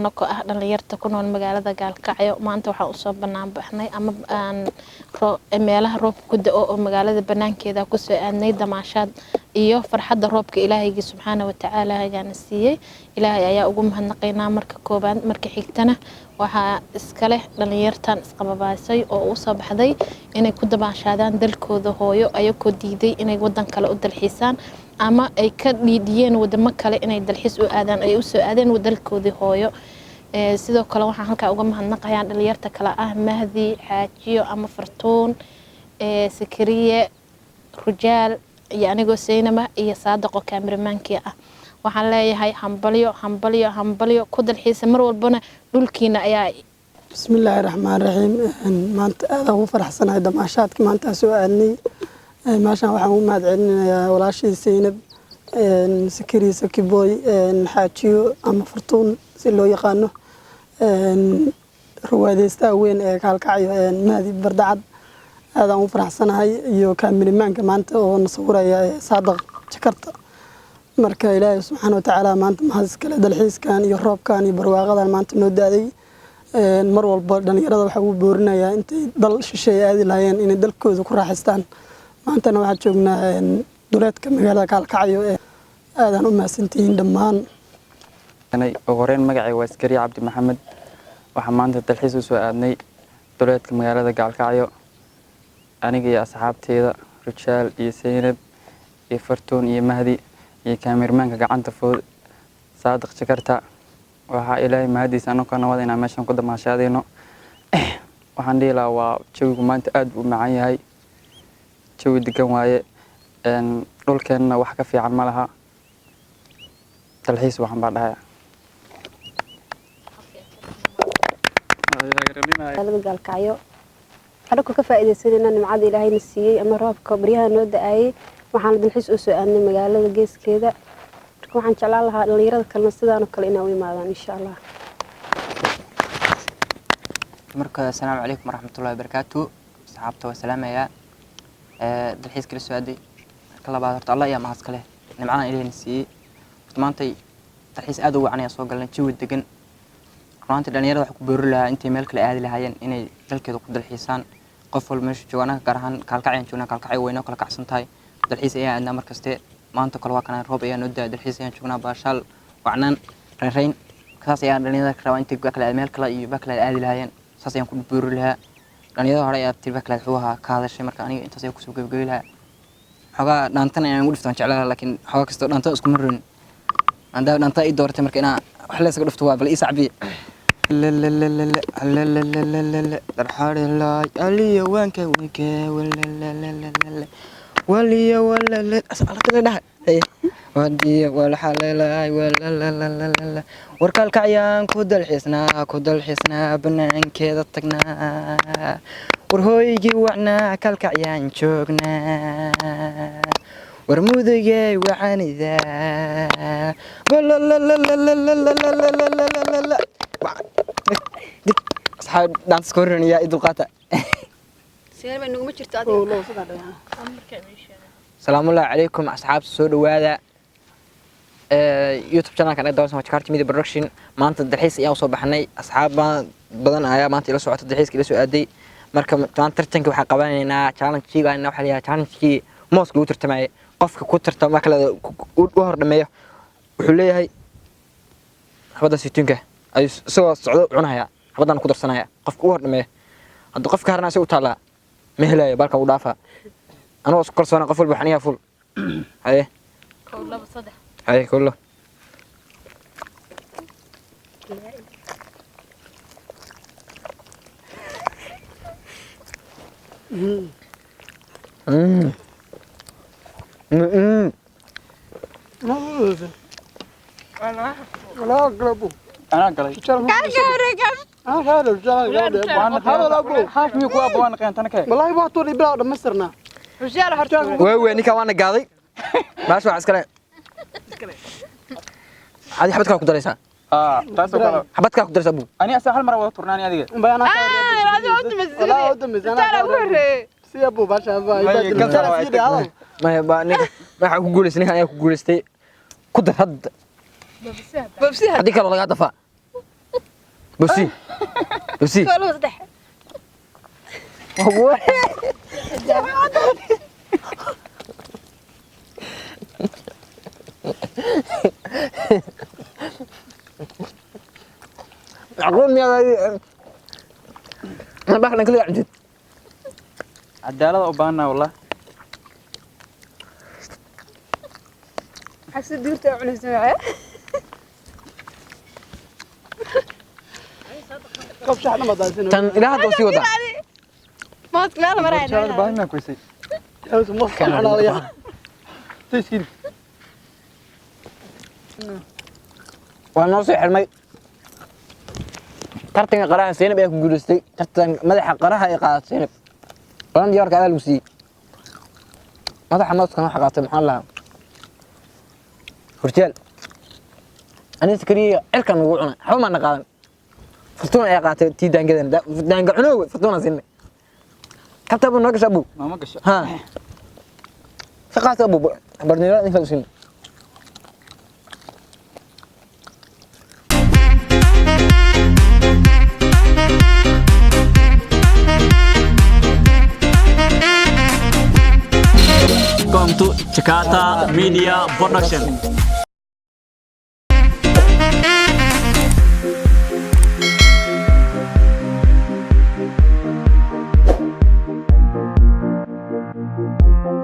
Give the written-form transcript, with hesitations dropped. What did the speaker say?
Anagoo ah dhalinyarta ku nool magaalada Gaalkacyo, maanta waxaan usoo banaan baxnay ama aan meelaha roobka ku da'o oo magaalada banaankeeda kusoo aadnay damaashaad iyo farxadda roobka. Ilaahaygi subxaana watacaala ayaana siiyey, Ilaahay ayaa ugu mahadnaqaynaa marka koobaad. Marka xigtana waxaa iska leh dhalinyartan isqababaasay oo usoo baxday inay ku damaashaadaan dalkooda hooyo, ayagoo diiday inay wadan kale u dalxiisaan ama ay ka dhiidhiyeen wadamo kale inay dalxiis u aadaan, ay usoo aadeen dalkoodii hooyo. Sidoo kale waxaan halkaa uga mahadnaqayaa dhalinyarta kale ah Mahdi, Xaajiyo ama Fartuun, Sakariye, Rujaal iyo anigoo Seynama iyo Saadaqo kaameramaankii ah. Waxaan leeyahay hambalyo, hambalyo, hambalyo. Ku dalxiisa mar walbana dhulkiina ayaa. Bismillaahi raxmaan raxiim. Maanta aad ugu faraxsanahay damaashaadka maanta soo aadnay meeshaan. Waxaan ugu mahad celinayaa walaashii Seynab, Sakari, Sakiboy, Xaajiyo ama Fartuun si loo yaqaano, ruwaadeystaha weyn ee Kaalkacyo, Mahdi Bardacad. Aadaan ugu faraxsanahay iyo kaamiramaanka maanta oo na sawiraya, Saadaq Jakarta. Marka Ilaahay subxaana watacaala maanta mahad iskale dalxiiskan iyo roobkan iyo barwaaqadan maanta noo daaday. Mar walba dhalinyarada waxaa ugu boorinayaa intay dal shisheeye aadi lahaayeen inay dalkooda ku raaxaystaan. Maantana waxaan joognaa duleedka magaalada Kaalkacyo. Aadaan u mahadsantihiin dhammaan. Ugu horeyn, magacay waa Askariya Cabdi Maxamed. Waxaa maanta dalxiis u soo aadnay duleedka magaalada Gaalkacyo, aniga iyo asxaabteeda Rujaal iyo Seynab iyo Fartuun iyo Mahdi iyo kaamirmaanka gacanta fudud, Saadiq Jakarta. Waxaa Ilaahay mahadiisa anakoo nabad inaan meeshan ku damaashaadayno. Waxaan dhihi lahaa waa jawigu maanta aad buu u macaan yahay, jawi degan waaye. Dhulkeenna wax ka fiican ma laha. Dalxiis waxaan baa dhahaya. Magaalada Gaalkacyo anagoo ka faa'iidaysanayna nimcada Ilaahayna siiyey ama roobka baryaha noo da-ayay, waxaana dalxiis u soo aadnay magaalada geeskeeda. Marka waxaan jeclaan lahaa dhalinyarada kalena sidaanoo kale inay u imaadaan, insha Allah. Marka asalaamu calaykum waraxmatullahi wabarakaatu. Asxaabta waa salaamayaa. Dalxiiska la soo aaday. Marka labaad, horta Allah ayaa mahad leh nimcadan Ilaahayna siiyey. Horta maantay dalxiis aad u wacan ayaa soo galnay, jawi degan. Runaantii dhalinyarada waxaa ku boori lahaa intay meel kale aadi lahaayeen inay dalkeeda ku dalxiisaan, qof walba meesha joogo. Anaga gaar ahaan Kaalkacyaan joognaa. Kaalkacyo way noo kala kacsan tahay, dalxiis ayaa aadnaa mar kaste. Maanta kale waa kanaan, roob ayaa noo daaya, dalxiis ayaan joognaa, baashaal, wacnaan, raynrayn. Saas ayaa dhalinyarada ka rabaa intay kale meel kale iyo ba kale aadi lahaayeen. Saas ayaan ku boori lahaa dhalinyarada. Hore ayaa tiri ba kale xugaha ka hadashay. Marka aniga intaas ayaa kusoo gebagabi lahaa. Xogaa dhaantan inaan ugu dhifto aan jeclaa, laakiin xogaa kastoo dhaantada iskuma roon maadaama dhaantada ii dooratay. Marka inaa wax la isaga dhufto waa bal ii sacbiye. Darxarilay aliya wanka wike waliya walale dhaha wadiya walxalelay walalalala. Warkaalkacyaan ku dalxiisnaa, ku dalxiisnaa, banaankeeda tagnaa. War hooygii wacnaa Kalkacyaan joognaa. War mudugey wacanida. Asxaab, dhaantas ka horreynaya i dulqaata. Nuguma jirto adiga. Salaamullahi calaykum asxaabta, soo dhawaada YouTube channelka anaga daawanaysan waa Jakarta Media Production. Maanta dalxiis ayaan usoo baxnay. Asxaab badan ayaa maanta ila socota, dalxiiska ila soo aaday. Marka maanta tartanka waxaan qabanaynaa challenge-kii baa waxaa la yidhaha challenge-kii mooska lagu tartamayay. Qofka ku tartama kale u hor dhameeyo wuxuu leeyahay xabadda saytuunka ayuu isagoo socdo cunaya, xabaddan ku darsanaya. Qofka u hor dhameeyo, hadda qofka harna isaga u taallaa, ma helayo baalka, u dhaafaa. Anagoo isku kalsoona, qof walba xaniyaa full. Haye. Kow, labo, saddex. Haye, kullo. Anaa galay. Haaf miyuu ku aabba waan qeentana kee. Wallaahi waa tuur bilaa dhamaystirnaa. Waa ninkan waana gaaday. Baas wax iskale adi xabad kale ku daraysaa. Taasoo kale. Xabad kale ku daraysaa buu. Ani asaa hal mar wada turnaani adiga. Maya ba ninka waxaa ku guuleystay, ninkan ayaa ku guuleystay. Ku dar hadda, haddii kale lagaa dafaa. Busi busi. 1, 2, 3. Macquul miyaa baxna kaliya cuntid? Cadaalada u baahanaa wallah. Maxaa si duurta u cunaysa macee? Koob shaxna ma daadsin. Tan ilaa hadda sii wadaa. Mooska meel maraya. Jaalada baahi maa kuysay. Mooska xalaalaya. Taysiin. Waa noo soo xirmay tartanka qaraha. Seynab ayaa ku guulaystay tartan madaxa qaraha ay qaadatay Seynab. Balan diyaarka adaa lagu siiyey. Madaxa mooskana waxa qaatay, maxaa lahaa, horjaal. Anisa keliya cirkan ugu cunay, waxba maana qaadan. Fortuna ayaa qaatay tii daangadan, daanga cunoowe. Fortuna siinay kabta abu noo gasha abu. Maama gasho. Ha ka qaatay abu barniiro ninkaa siinay. Welcome to Jakarta Media Production.